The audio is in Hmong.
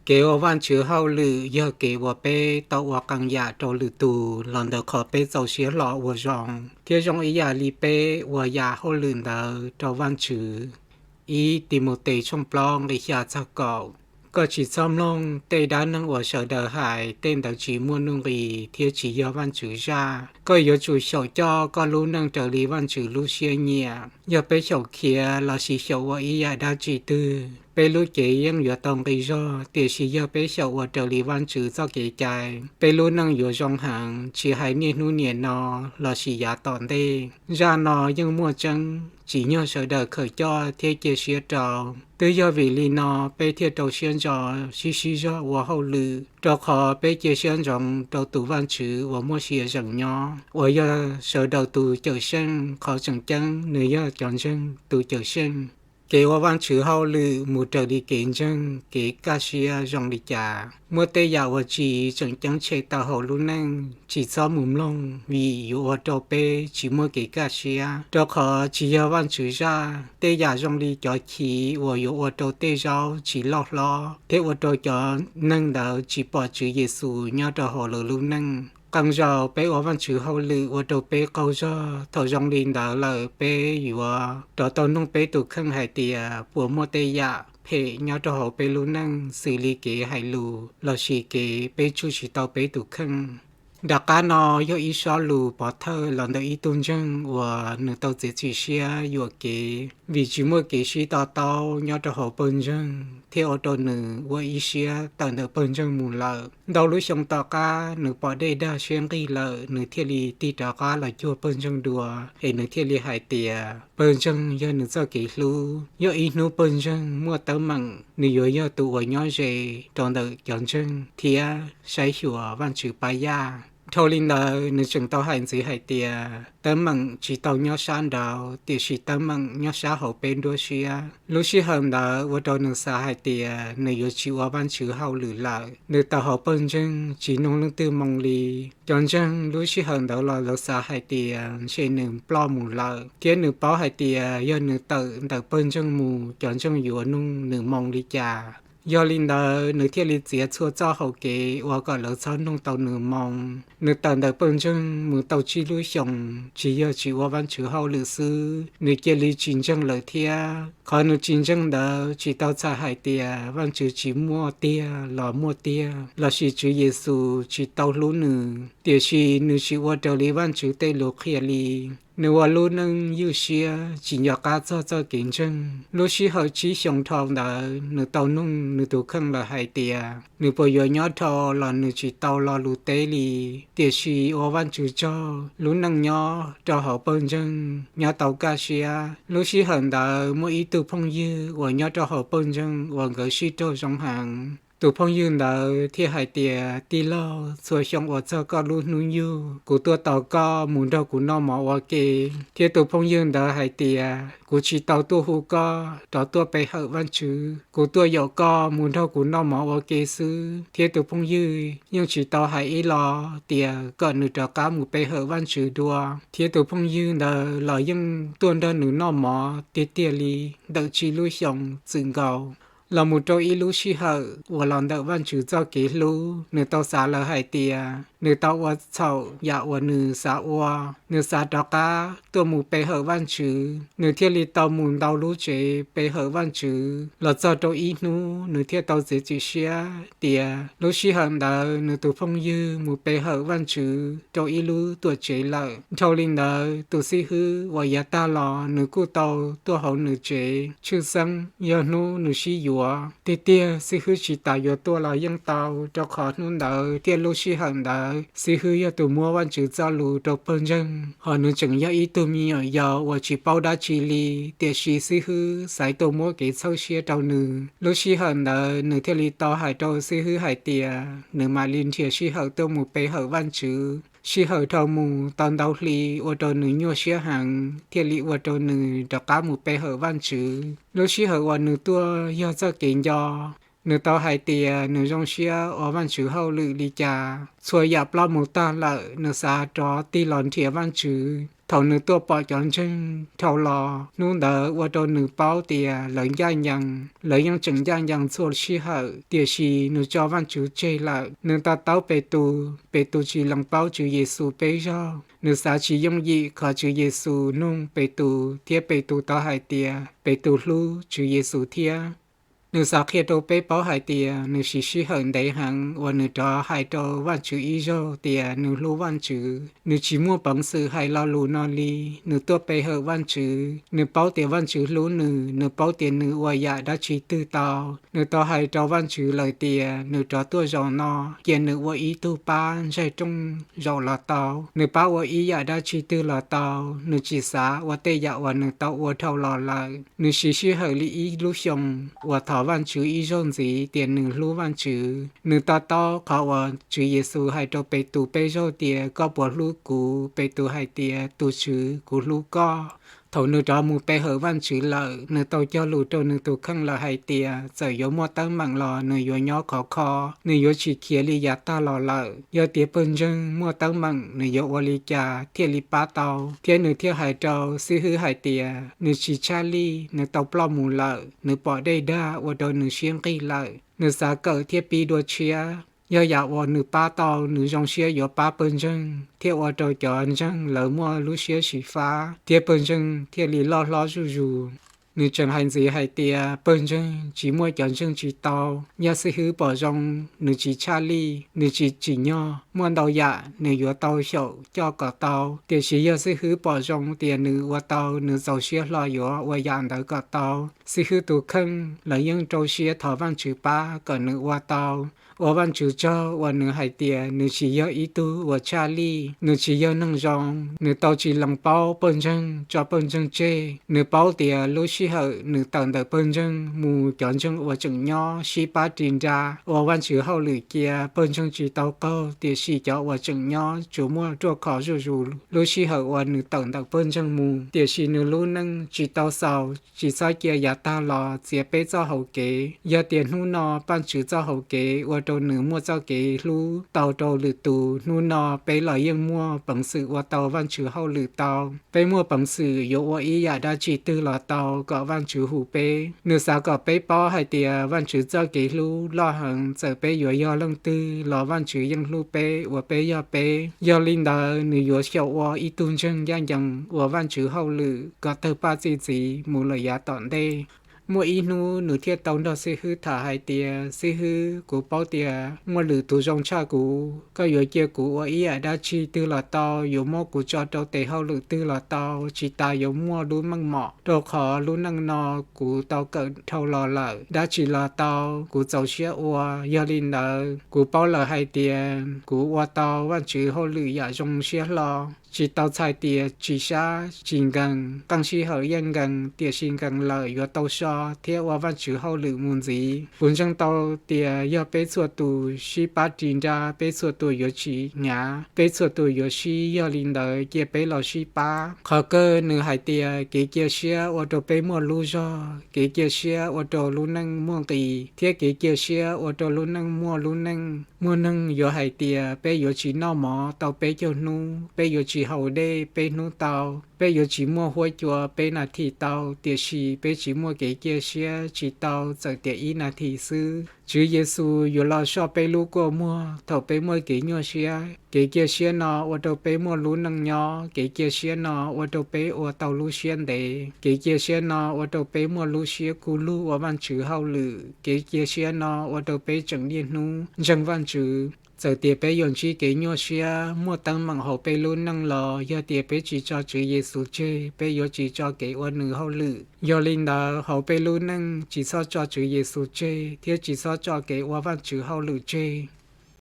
Kev ua Vajtswv hauj lwm yog kev uas peb tau ua qee yam rau lwm tus los ntawm qhov peb txaus siab hlo ua zoo, thiab zoo ib yam li peb ua yam hauj lwm ntawd rau Vajtswv. Ib Timautes tshooj plaub nqi xya txog kaum. Koj tsis txhob mloog tej dab neeg uas sawv daws hais, tej ntawd tsis muaj nuj nqis thiab tsis yog Vajtswv zaj. Koj yuav tsum xyaum coj koj lub neej raws li Vajtswv lub siab nyiam. Yog peb xyaum khiav lossis xyaum ua ib yam dab tsi twg, peb lub cev yeej yuav tau nqi zog, tiam sis yog peb xyaum ua raws li Vajtswv txoj kev cai, peb lub neej yuav zoo heev, tsis hais niaj hnub nim no lossis yav tom ntej. Zaj no yeej muaj tseeb, tsim nyog sawv daws khaws coj thiab cia siab rau. Twb yog vim li no peb thiaj rau siab ntso sib sib zog ua hauj lwm, rau qhov peb cia siab ntsoov rau tus Vajtswv uas muaj sia zeem nyob, uas yog sawv daws tus Cawmseej. Qhov tseem ceeb, nws yog cov ntseeg tus Cawmseej. Kev ua Vajtswv hauj lwm mus raws li kev ntseeg, kev kaj siab zoo li cas. Muaj tej yam uas tsis tseem ceeb tshem tawm hauv lub neej, tsis txhob mus mloog, vim yuav ua rau peb tsis muaj kev kaj siab, rau qhov tsis yog Vajtswv zaj. Tej yam zoo li cov chiv uas yuav ua rau tej zaub tsis loj hlob thiab ua rau cov neeg ntawd tsis pom Tswv Yexus nyob rau hauv lawv lub neej. Qee zaus peb ua Vajtswv hauj lwm ua rau peb qaug zog, thaum zoo li ntawd lawm peb yuav rov tau nug peb tus kheej hais tias puas muaj tej yam phem nyob rau hauv peb lub neej xws li kev hais lus lossis kev peb tsuj tsis tau peb tus kheej. Nram qab no yog ib sob lus pov thawj los ntawm ib tug ntseeg uas nws tau txiav txim siab yuam kev vim tsis muaj kev sib to taub nyob rau hauv pawg ntseeg thiaj ua rau nws ua ib siab tawm ntawm pawg ntseeg mus lawm. Ntau lub xyoo tom qab nws pom dej dag siab nqig lawm, nws thiaj li tig rov qab los cuag pawg ntseeg dua, es nws thiaj li hais tias pawg ntseeg yog nws txoj kev hlub. Yog ib hnub pawg ntseeg muaj teeb meem, nws yuav yog tus uas nyob ze rau ntawm cov ntseeg thiab saib xyuas Vajtswv pab yaj. Dhau li ntawd nws tseem tau hais ntxiv hais tias teeb meem tsis tau nyob sab nraud, tiam sis teeb meem nyob sab hauv peb nruab siab. Lub sij hawm ntawd ua rau nws xav hais tias nws yuav tsis ua Vajtswv hauj lwm lawm. Nws tawm hauv pawg ntseeg tsis nug leej twg moo li. Cov ntseeg lub sij hawm ntawd los lawv xav hais tias ntshe nws ploj mus lawm, thiab nws paub hais tias yog nws tawm ntawm pawg ntseeg mus cov ntseeg yuav nug nws moo li cas. Yog li ntawd nws thiaj li txiav txhua txoj hau kev ua kom lawv txhob nug tau nws moo. Nws tawm ntawm pawg ntseeg mus tau tsib lub xyoos, tsis yog tsis ua Vajtswv hauj lwm xwb, nws cia li tsis ntseeg lawm thiab. Qhov nws tsis ntseeg ntawd tsis tau txhais hais tias Vajtswv tsis muaj tiag los muaj tiag, lossis Tswv Yexus tsis tau hlub nws, tiam sis nws tsis ua raws li Vajtswv tej lus qhia li. Nws ua lub neej ywj siab tsis nco qab txog txoj kev ntseeg. Lub sij hawm tsib xyoos dhau ntawd nws tau nug nws tus kheej lawm hais tias nws puas yuav nyob dhau los nws tsis tau lo lus teb li. Tiam sis ua Vajtswv tsaug, lub neej nyob rau hauv pawg ntseeg nyob tau kaj siab. Lub sij hawm ntawd muaj ib tug phooj ywg uas nyob rau hauv pawg ntseeg uas nkawd sib raug zoo heev. Tus phooj ywg ntawd thiaj hais tias, tij laug, txhua xyoo uas txog koj lub hnub yug kuv tuaj tos koj mus nrog kuv noj mov ua ke. Thiab tus phooj ywg ntawd hais tias, kuv tsis tau tuaj hu koj rov tuaj pe hawm Vajtswv, kuv tuaj yaum koj mus nrog kuv noj mov ua ke xwb. Thiab tus phooj ywg yeej tsis tau hais ib los tias kom nws rov qab mus pe hawm Vajtswv dua. Thiab tus phooj ywg ntawd los yeej tuaj nrog nws noj mov tiag tiag li ntawm tsib lub xyoos txwm nkaus. Los mus rau ib lub sij hawm uas los ntawm Vajtswv txoj kev hlub, nws tau xav lawm hais tias nws tau ua txhaum yam uas nws xav ua. Nws xav rov qab tuaj mus pe hawm Vajtswv, nws thiaj li tau mus ntau lub tsev pe hawm Vajtswv. Los txog rau ib hnub nws thiaj tau txiav txim siab tias lub sij hawm ntawd nws tus phooj ywg mus pe hawm Vajtswv rau ib lub tuam tsev lawm. Dhau li ntawd tus xib hwb uas yav tag los nws kuj tau tuaj hauv nws tsev tshwj xeeb yog hnub nws sib yuav. Tiag tiag xib hwb tsis tas yuav tuaj los yeej tau, rau qhov hnub ntawd thiab lub sij hawm ntawd xib hwb yog tus muab Vajtswv txoj lus rau pawg ntseeg, hos nws tseem yog ib tug me nyuam yaus uas tsis paub dab tsi li. Tiam sis xib hwb xaiv tuaj muab kev txhawb siab rau nws. Lub sij hawm ntawd nws thiaj li tau hais rau xib hwb hais tias nws mam li nrhiav sij hawm tuaj mus pe hawm Vajtswv. Sij hawm dhau mus tau ntau hli ua rau nws nyuaj siab heev, thiaj li ua rau nws rov qab mus pe hawm Vajtswv. Lub sij hawm uas nws tuaj yog txoj kev nco, nws tau hais tias nws zoo siab ua Vajtswv hauj lwm li cas. Txhua yam ploj mus tag lawm, nws xav rov tig los nrhiav Vajtswv. Thaum nws tuaj pom cov ntseeg dhau los, hnub ntawd ua rau nws paub tias lawv ncaj ncees, lawv yeej tseem ncaj ncees txhua sij hawm, tiam sis nws tso Vajtswv tseg lawm. Nws to taub Petus, Petus tsis lees paub Tswv Yexus peb zaug. Nws xav tsis yooj yim qhov Tswv Yexus nug Petus, thiab Petus tau hais tias Petus hlub Tswv Yexus thiab. Nws xav qhia rau peb paub hais tias nws siv sij hawm ntev heev uas nws rov hais rau Vajtswv ib zaug tias nws hlub Vajtswv. Nws tsis muaj peev xwm hais lo lus no li. Nws tuaj pe hawm Vajtswv. Nws paub tias Vajtswv hlub nws, nws paub tias nws ua yam dab tsi twg tau. Nws tau hais rau Vajtswv lawm tias nws rov tuaj zaum no, cia nws ua ib tug pab ntsaig rooj zaum los tau. Nws pab ua ib yam dab tsi twg los tau. Nws tsis xav ua tej yam uas nws tau ua dhau los lawm. Nws siv sij hawm li ib lub xyoos uas thov Vajtswv ib zaug ntxiv tias nws hlub Vajtswv. Nws to taub qhov uas Tswv Yexus hais rau Petus peb zaug tias, Koj puas hlub kuv? Petus hais tias, Tus Tswv, kuv hlub koj. Thaum nws rov mus pe hawm Vajtswv lawm, nws tau cog lus rau nws tus kheej lawm hais tias txawm yuav muaj teeb meem los nws yuav nyob khov kho, nws yuav tsis khiav li yav tag los lawm. Yog tias pawg ntseeg muaj teeb meem, nws yuav ua li cas thiaj li pab tau? Thiab nws thiaj hais rau xib hwb hais tias nws tsis tshaj lij, nws tau ploj mus lawm, nws pom dej dag ua rau nws siab nqig lawm. Nws xav kawm thiab pib dua tshiab. Yog yam uas nws pab tau, nws zoo siab yuav pab pawg ntseeg thiab ua rau cov ntseeg lawv muaj lub siab xyiv fab thiab pawg ntseeg thiaj li loj hlob zuj zus. Nws tseem hais ntxiv hais tias pawg ntseeg tsis muaj cov ntseeg tsis tau. Yog xib hwb pom zoo, nws tsis tshaj lij, nws tsis tsim nyog, muaj ntau yam nws yuav tau xyaum coj kom tau. Tiam sis yog xib hwb pom zoo tias nws ua tau, nws txaus siab hlo yuav ua yam ntawd kom tau. Xib hwb tus kheej los yeej rau siab thov Vajtswv pab kom nws ua tau. Ua Vajtswv tsaug uas nws hais tias nws tsis yog ib tug uas tshaj lij, nws tsis yog neeg zoo, nws tau tsis lees paub pawg ntseeg, tso pawg ntseeg tseg. Nws paub tias lub sij hawm nws tawm ntawm pawg ntseeg mus, cov ntseeg uas tseem nyob sib pab ris nra ua Vajtswv hauj lwm cia pawg ntseeg tsis tau qaug, tiam sis cov uas tseem nyob tsuas muaj ruaj khov zuj zus lub sij hawm uas nws tawm ntawm pawg ntseeg mus. Tiam sis nws lub neej tsis tau xaus, tsis txhob cia yav tag los txiav peb txoj hau kev. Yog tias hnub no Vajtswv txoj hau kev ua rau nws muaj txoj kev hlub tau rau lwm tus, hnub no peb los yeej muaj peev xwm ua tau Vajtswv hauj lwm tau. Peb muaj peev xwm yuav ua ib yam dab tsi twg los tau kom Vajtswv hu peb. Nws xav kom peb paub hais tias Vajtswv txoj kev hlub loj heev, txawm peb yuav yog leej twg los Vajtswv yeej hlub peb uas peb yog peb. Yog li ntawd, nws yuav xyaum ua ib tug ntseeg ncaj ncees ua Vajtswv hauj lwm kom tawg paj txi txiv mus lawm yav tom ntej. Muaj ib hnub nws thiaj tau nrog xib hwb tham hais tias, Xib hwb, kuv paub tias muaj lwm tus zoo tshaj kuv. Koj yuav cia kuv ua ib yam dab tsi twg los tau, yuav muab kuv tso rau tes hauj lwm twg los tau, tsis tas yuav muaj lub meej mom, rau qhov lub neej no kuv tau kawm dhau los lawm. Dab tsi los tau, kuv txaus siab ua. Yog li ntawd, kuv paub lawm hais tias kuv ua tau Vajtswv hauj lwm yam zoo siab hlo. Tsis tau txhais tias tsis sab, tsis nkees, qee sij hawm yeej nkees, tiam sis nkees lawm yuav tau so thiab ua Vajtswv hauj lwm mus ntxiv. Kuv ntseeg tau tias yog peb txhua tus sib pab ris nra, peb txhua tus yuav tsis hnyav, peb txhua tus yuav sib. Yog li ntawd, cia peb los sib pab. Qhov kawg nws hais tias kev cia siab ua rau peb muaj lub zog, kev cia siab ua rau lub neej muaj nqis, thiab kev cia siab ua rau lub neej muaj lub neej. Muaj neeg yuav hais tias peb yuav tsis noj mov tau peb caug hnub, peb yuav tsis haus dej peb hnub tau, peb yuav tsis muaj huab cua peb nas this tau, tiam sis peb tsis muaj kev cia siab tsis tau txawm tias ib nas this xwb. Tswv Yexus yuav los soj peb lub kua muag thaum peb muaj kev nyuaj siab. Kev cia siab no ua rau peb muaj lub neej nyob, kev cia siab no ua rau peb ua tau lub siab ntev, kev cia siab no ua rau peb muaj lub siab khuv lug ua Vajtswv hauj lwm, kev cia siab no ua rau peb tseem niaj hnub ntseeg Vajtswv. Txawm tias peb yuav ntsib kev nyuaj siab, muaj teeb meem hauv peb lub neej los, yog tias peb tsis tso Tswv Yexus tseg, peb yuav tsis tso kev ua nws hauj lwm. Yog li ntawd, hauv peb lub neej tsis txhob tso Tswv Yexus tseg thiab tsis txhob tso kev ua Vajtswv hauj lwm tseg.